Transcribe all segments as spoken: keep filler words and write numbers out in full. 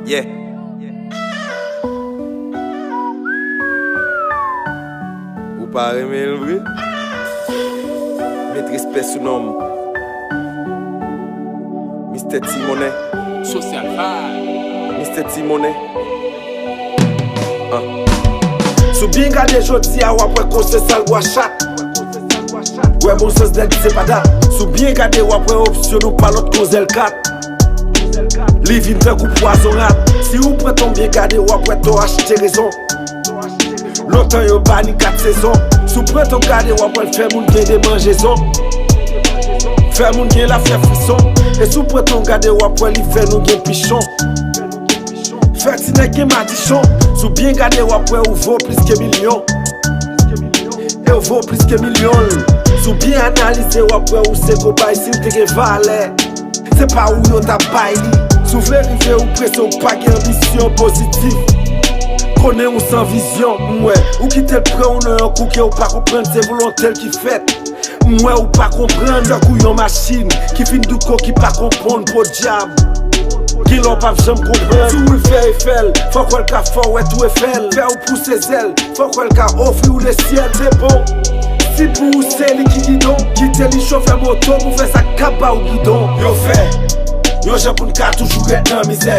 Yeah. Ou pa renmen l vre? Met respè sou non m. Mistè Timonnen. Social Vibe. Mistè Timonnen. Ah. Si w byen gade jodi a, w ap wè konsèy sa l bwa chat. Wè bon sans nèg se pa dat. Si w byen gade, w ap wè opsyon nou pa lòt kozèl kat. Li vin tankou pwazon rat. Si w pran tan w byen gade, w ap wè tò achte rezon. Lontan yo ba ni kat sezon. Si w pran tan w gade, w ap wè l fè moun gen demanjezon. Fè moun gen lafyèv frison. E si w pran tan w gade, w ap wè li fè nou gen pichon. Fè ti nèg gen madichon. Si w byen gade, w ap wè ou vo plis ke milyon. E w vo plis ke milyon. Si w byen analize, w ap wè ou se kobay si l te gen valè. Se pa ou yo t ap bay li. Si w vle rive ou prese, ou pa gen anbisyon pozitif. Konnen ou san vizyon, m wè. Ou kite l pran ou nan yon kou ke ou pa konprann, se volonte l ki fèt. M wè ou pa konprann, tankou yon machin ki fin douko ki pa konprann, podyab. Gen lè w p ap janm konprann. Si w vle fè efè l, fòk wè l ka fè w wè tou efè l. Fè w pouse zèl, fòk wè l ka ofri w lesyèl. Se bon, si pou ou se li ki gidon, kite li chofè moto pou fè sa k ap ba w gidon. Yo fè yon jan pou n ka toujou ret nan mizè.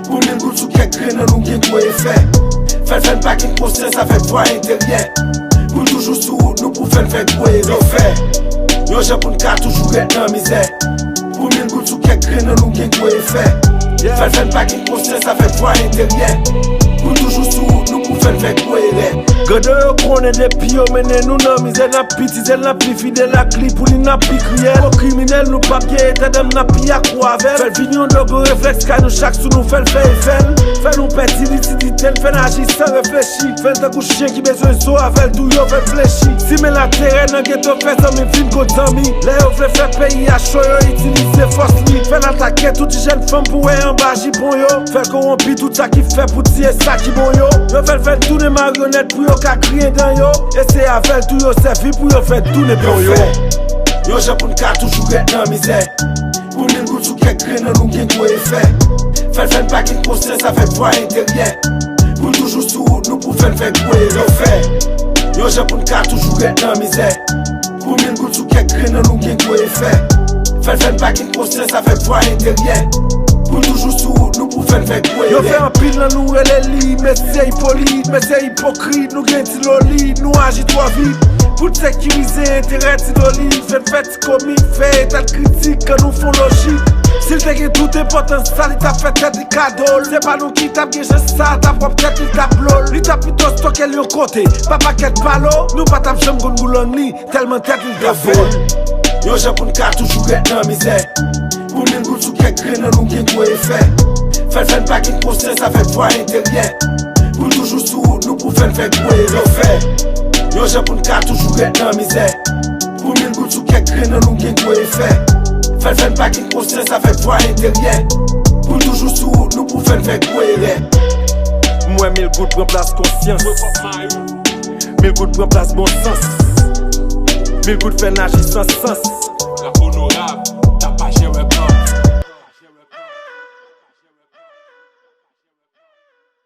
Pou mil goud sou kèk grenn nan nou gen gwo efè. Fè l fè n pa gen konsyans avèk vwa enteryè. Pou n toujou sou wout nou pou fè n fè gwo erè. Yo fè yon jan pou n ka toujou ret nan mizè. Pou mil goud sou kèk grenn nan nou gen gwo efè. Fè l fè n pa gen konsyans avèk vwa enteryè. Pou n toujou sou wout nou pou fè n fè gwo erè. Grandon yo konnen depi yo mennen nou nan mizè, n ap pi ti zèl, n ap pi fidèl ak li, pou li n ap pi kriyèl. Gwo kriminèl nou p ap gen etènèl, n ap pi akwo avè l. Fè l vin yon dogo reflèks kay nou chak sou nou, fè l fè efè l. Fè nou pèdi lisidite l, fè n aji san reflechi. Fè l tankou chen ki bezwen zo avè l, tou yo fè l flechi. Simen laterè nan geto, fè zanmi vin kot zanmi. Lè yo vle fè peyi a cho, yo itilize fòs li. Fè l atake tout ti jèn fanm pou wè anba jipon yo. Fè l kowonpi tout sa ki fè pou tiye sa ki bon yo. Yo fè l fè n tounen maryonèt pou yo ka griyen dan yo. E se avè l tou yo sèvi pou yo fè n tounen pyon yo. Yo fè yon jan pou n ka toujou ret nan mizè. Pou mil goud sou kèk grenn nan nou gen gwo efè. Fè l fè n pa gen konsyans avèk vwa enteryè. Pou n toujou sou wout nou pou fè n fè gwo erè. Yo fè yon jan pou n ka toujou ret nan mizè. Pou mil goud sou kèk grenn nan nou gen gwo efè. Fè l fè n pa gen konsyans avèk vwa enteryè. Pou n toujou sou wout nou pou fè n fè gwo erè. Yo fè anpil nan nou rele li mesye Ipolit, mesye ipokrit, nou gen ti loli, nou aji twò vit. Pou n sekirize enterè ti loli, fè n fè ti komik, fè eta l kritik, kan nou fon lojik. Si l te gen tout enpòtans sa, li t ap fè tèt li kado l. Se pa nou ki t ap gen chans sa, t ap pwòp tèt li t ap blo l. Li t ap pito stoke l yon kote, pa pakèt balo, nou pa t ap janm konn boulang li. Tèlman tèt li t ap blo l. Yon jan pou n ka toujou ret nan mizè. Pou mil goud sou kèk grenn nan nou gen gwo efè. Fè l fè n pa gen konsyans avèk vwa enteryè. Pou n toujou sou wout nou pou fè n fè gwo erè. Yo fè yon jan pou n ka toujou ret nan mizè. Pou mil goud sou kèk grenn nan nou gen gwo efè. Fè l fè n pa gen konsyans avèk vwa enteryè. Pou n toujou sou wout nou pou fè n fè gwo erè. M wè mil goud pran plas konsyans. Mil goud pran plas bon sans. Mil goud fè n aji san sans. Rap onorab.